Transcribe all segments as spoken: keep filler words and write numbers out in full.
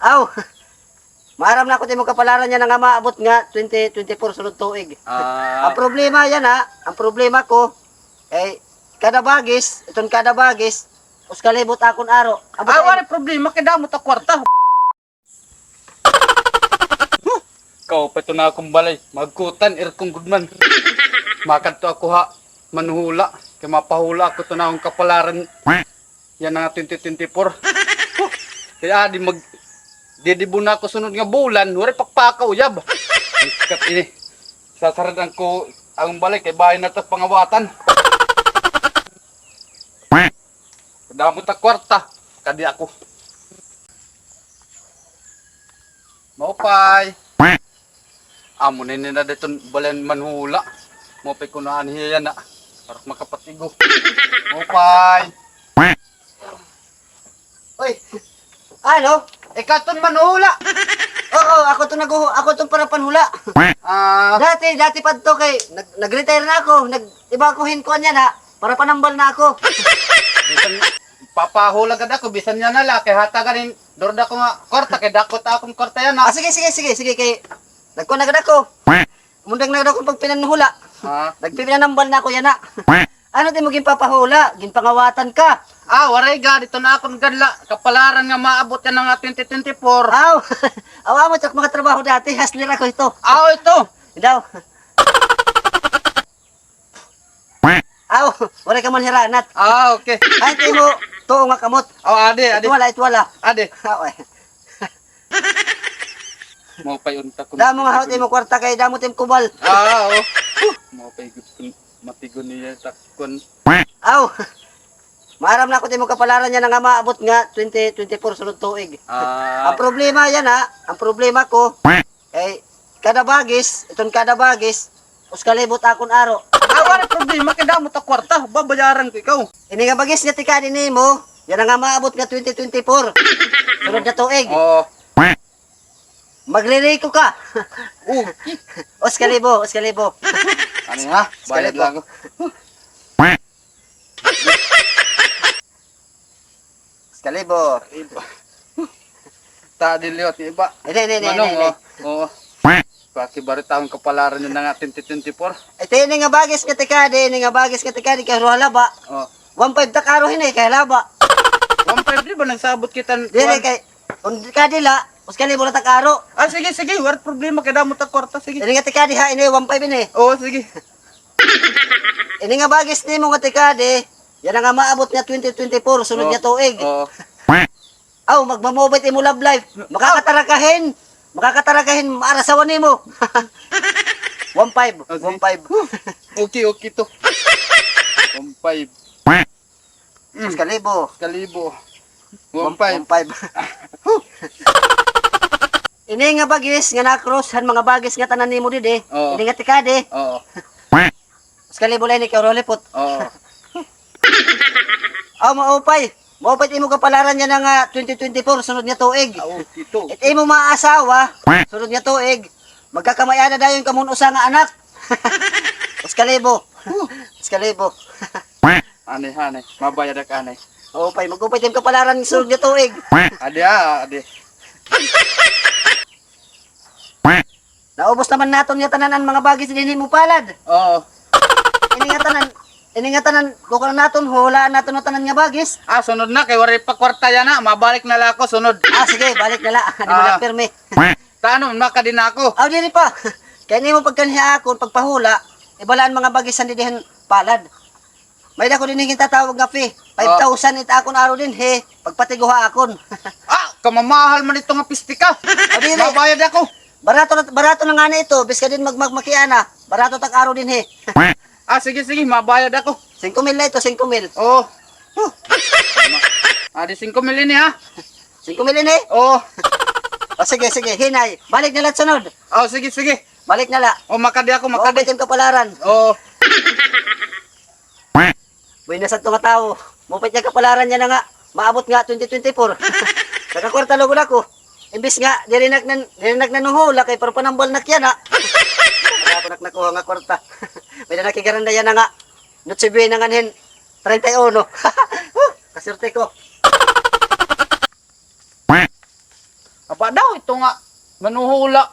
Aw, maaram na ako it imo kapalaran yana nga maabot nga twenty twenty-four sunod tuig. Ah. Ang problema yana, ang problema ko, kay kada bagis, iton kada bagis, usa ka libo it akon aro. Ambot. Ah, waray problema, kay damo it ak kwarta. Huh! Kaupay ito na akon balay. Magkutan, aircon gud man. Makadto ako ha manhula. Kay mapahula ako ito na akon kapalaran. Yana nga twenty twenty-four. Huh! Kay adi mag-, didibon na ako sunod nga bulan. Waray pakpaka uyab. Ikat ini. Sasarad-an ko an balay kay bahin na it pangawatan. Damo it ak kwarta. Kadi ako. Maupay. Amo na ini na diton balay han manhula. Maupay kuno an hiya na. Para makapatigo. Maupay. Oy. Ano? Ikaw iton manhula? Oo, ako iton naghuhu-, ako iton para panhula. Ah. Dati, dati pa ito kay nag-, nag-retire na ako. Nag-iba ako hin kuan yana. Para panambal na ako. Bisan papahula gad ako, bisan yana la, kay hatagan hin duro-dako nga kwarta, kay dako it akon kwarta yana. Ah, sige, sige, sige, sige, kay nagkuan na gad ako. Umundang na gad ako pagpinanhula. Ah. Nagpipinanambal na ako yana. Ano it imo ginpapahula? Ginpangawatan ka. Ah, waray gad, ito na akon gad la kapalaran nga maabot yana nga twenty twenty-four. Aw, aw, amo it ak mga trabaho dati, hustler ako ito. Aw, ito. Daw. Aw, waray ka man hiranat. Ah, okay. Ay, it imo tuo nga kamot. Oh, adi, adi. Ito wala, ito wala. Adi. Aw, ay. Maupay unta kun damo nga hawat imo kwarta kay damo tim kubal. Ah, oo. Maupay gud kun matigon niya takon. Aw. Maaram na ako it imo kapalaran yana nga maabot nga twenty twenty-four sunod tuig. Ah. Ang problema yana, ang problema ko, kay kada bagis, iton kada bagis, usa ka libo it akon aro. Ah, waray problema, kay damo it ak kwarta, babayaran ko ikaw. Ini nga bagis nga tikadi nimo, yana nga maabot nga twenty twenty-four. Sunod nga tuig. Oo. Magririko ka. Oh. Usa ka libo, usa ka libo. Ano ha? Usa ka libo. Bayad la ako. Usa ka libo. Ta, di liwat nga iba. Ini, ini, ini, Manong, ini, ini. Oh. Oo. Pakibarita an kapalaran yana nga twenty twenty-four. Ito ini nga bagis nga tikadi, ini nga bagis nga tikadi kay duha laba. Oh. One five tak aro hini kay laba. One five di ba nagsabot kita? Diri kay, un-, kadi la, usa ka libo la tak aro. Ah, sige, sige, waray problema kay damo it ak kwarta, sige. Ini nga tikadi ha, ini one five ini. Oo, sige. Ini nga bagis nimo nga tikadi, yana nga maabot nga twenty twenty-four, sunod nga tuig. Oo. Aw, magmamobile imo love life. Makakatara ka hin. Makakatara ka hin, maarasawa nimo. One five, ah, sige. One five. Okay, okay to. One five. Mm. Usa ka libo. Usa ka libo. One five. One five. Ini nga bagis nga na-cross han mga bagis nga tanan nimo didi. Oo. Ini nga tikadi. Oo. Usa ka libo la ini kay urolipot. Oo. Aw, maupay. Maupay it imo kapalaran yana nga twenty twenty-four, sunod nga tuig. Aw, kito. It imo maasawa, sunod nga tuig. Magkakamay-ada dayon kamo hin usa nga anak. Usa ka libo. Huh. Usa ka libo. Ani, ani. Mabayad ak ani. Maupay, mag-upay it im kapalaran sunod nga tuig. Adi, ah, adi. Naubos naman naton nga tanan an mga bagis dinhi mo palad. Oo. Ini nga tanan, ini nga tanan, kukunan naton, hulaan naton nga tanan nga bagis. Ah, sunod na, kay waray pa kwarta yana, mabalik na la ako, sunod. Ah, sige, balik na la. Di mo na pirmi. Tano, makadi na ako. Aw, diri pa. Kay nimo pagkanhi akon, pagpahula, iba la an mga bagis han didi han palad. May-ada ko dinhi gintatawag nga fee. Five thousand it akon aro dinhi, pagpatiguha akon. Ah, kamamahal man ito nga piste ka. O, dili. Mabayad ako. Barato na, barato na ngani ito, bisan diri mag-, mag-, makiana. Barato it ak aro dinhi. Ah, sige, sige, mabayad ako. Singko mil na ito, singko mil. Oo. Huh. Ah, di singko mil ini, ha? Singko mil ini? Oo. O, sige, sige, hinay. Balik na la sunod. O, sige, sige. Balik na la. O, makadi ako, makadi. O, bitin kapalaran. Oo. Buenas adto nga tawo. Maupay it iya kapalaran yana nga maabot nga twenty twenty-four. Nakakwarta lugod ako. Imbis nga, diri na ak nan-, diri na ak nanuhula kay para panambal na ak yana. Wala ko na ak nakuha nga kwarta. May-ada na ak higaranda yana nga Noche Buena nganhin treinta y uno. Huh, kaswerte ko. Padaw ito nga manuhula.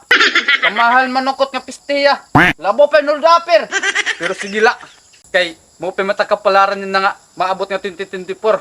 Kamahal manukot nga pistiya. Labo pa in hold upper. Pero sige la. Kay mao pa man it kapalaran niyan nga maabot nga twenty twenty-four.